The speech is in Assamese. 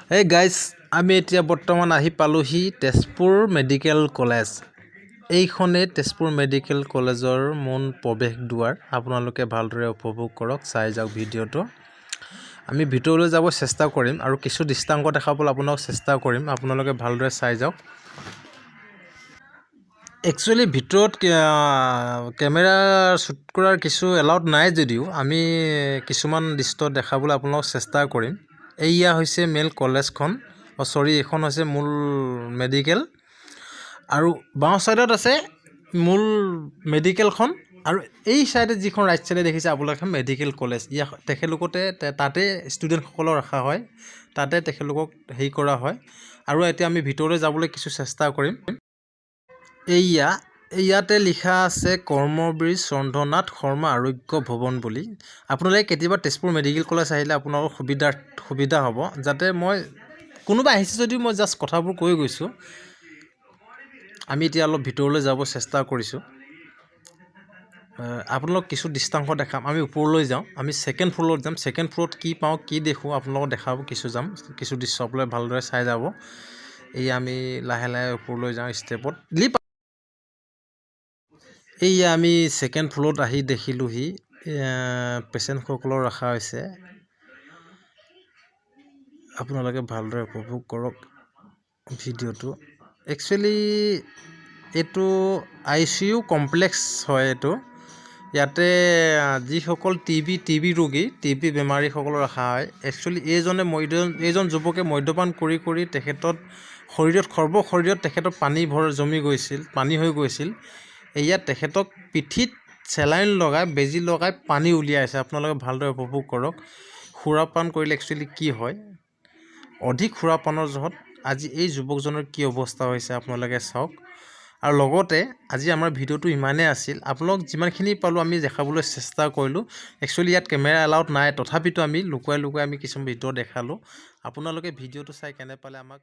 এই গাইজ, আমি এতিয়া বৰ্তমান আহি পালোহি তেজপুৰ মেডিকেল কলেজ। এইখনেই তেজপুৰ মেডিকেল কলেজৰ মূল প্ৰৱেশ দুৱাৰ। আপোনালোকে ভালদৰে উপভোগ কৰক, চাই যাওক ভিডিঅ'টো। আমি ভিতৰলৈ যাব চেষ্টা কৰিম আৰু কিছু দৃষ্টান্ত দেখাবলৈ আপোনাক চেষ্টা কৰিম। আপোনালোকে ভালদৰে চাই যাওক। একচুৱেলি ভিতৰত কেমেৰা শ্বুট কৰাৰ কিছু এলাউড নাই যদিও আমি কিছুমান দৃশ্য দেখাবলৈ আপোনালোকক চেষ্টা কৰিম। এইয়া হৈছে মেইন কলেজখন, অ' চৰি, এইখন হৈছে মূল মেডিকেল আৰু বাওঁ ছাইডত আছে মূল মেডিকেলখন আৰু এই ছাইডে যিখন ৰাইট ছাইডে দেখিছে আপোনালোকে, মেডিকেল কলেজ। ইয়াত তেখেতলোকতে তাতে ষ্টুডেণ্টসকলক ৰখা হয়, তাতে তেখেতলোকক হেৰি কৰা হয়। আৰু এতিয়া আমি ভিতৰলৈ যাবলৈ কিছু চেষ্টা কৰিম। এইয়া ইয়াতে লিখা আছে কৰ্মবীৰ চন্দ্ৰনাথ শৰ্মা আৰোগ্য ভৱন বুলি। আপোনালোকে কেতিয়াবা তেজপুৰ মেডিকেল কলেজ আহিলে আপোনালোকৰ সুবিধা হ'ব, যাতে মই কোনোবা আহিছে যদিও মই জাষ্ট কথাবোৰ কৈ গৈছোঁ। আমি এতিয়া অলপ ভিতৰলৈ যাব চেষ্টা কৰিছোঁ। আপোনালোক কিছু দৃষ্টান্ত দেখাম। আমি ওপৰলৈ যাওঁ, আমি ছেকেণ্ড ফ্ল'ৰত যাম। ছেকেণ্ড ফ্ল'ৰত কি পাওঁ, কি দেখোঁ, আপোনালোকক দেখাব কিছু যাম, কিছু দৃশ্য আপোনালোকে ভালদৰে চাই যাব। এই আমি লাহে লাহে ওপৰলৈ যাওঁ ষ্টেপত লিপ। এইয়া আমি ছেকেণ্ড ফ্ল'ৰত আহি দেখিলোঁহি, পেচেণ্টসকলক ৰখা হৈছে। আপোনালোকে ভালদৰে উপভোগ কৰক ভিডিঅ'টো। একচুৱেলি এইটো আইচিইউ কমপ্লেক্স হয়। এইটো ইয়াতে যিসকল টিবি ৰোগী, টিবি বেমাৰীসকলক ৰখা হয়। একচুৱেলি এইজন যুৱকে মদ্যপান কৰি কৰি তেখেতত শৰীৰত, সৰ্ব শৰীৰত তেখেতৰ পানী জমি গৈছিল, পানী হৈ গৈছিল। এয়া তেখেতক পিঠিত চেলাইন লগাই, বেজী লগাই পানী উলিয়াইছে। আপোনালোকে ভালদৰে উপভোগ কৰক। সুৰাপান কৰিলে একচুৱেলি কি হয়, অধিক সুৰাপানৰ জহত আজি এই যুৱকজনৰ কি অৱস্থা হৈছে, আপোনালোকে চাওক। আৰু লগতে আজি আমাৰ ভিডিঅ'টো ইমানেই আছিল। আপোনালোক যিমানখিনি পালোঁ আমি দেখাবলৈ চেষ্টা কৰিলোঁ। একচুৱেলি ইয়াত কেমেৰা এলাউড নাই, তথাপিতো আমি লুকুৱাই লুকুৱাই আমি কিছুমান ভিডিঅ' দেখালোঁ। আপোনালোকে ভিডিঅ'টো চাই কেনে পালে আমাক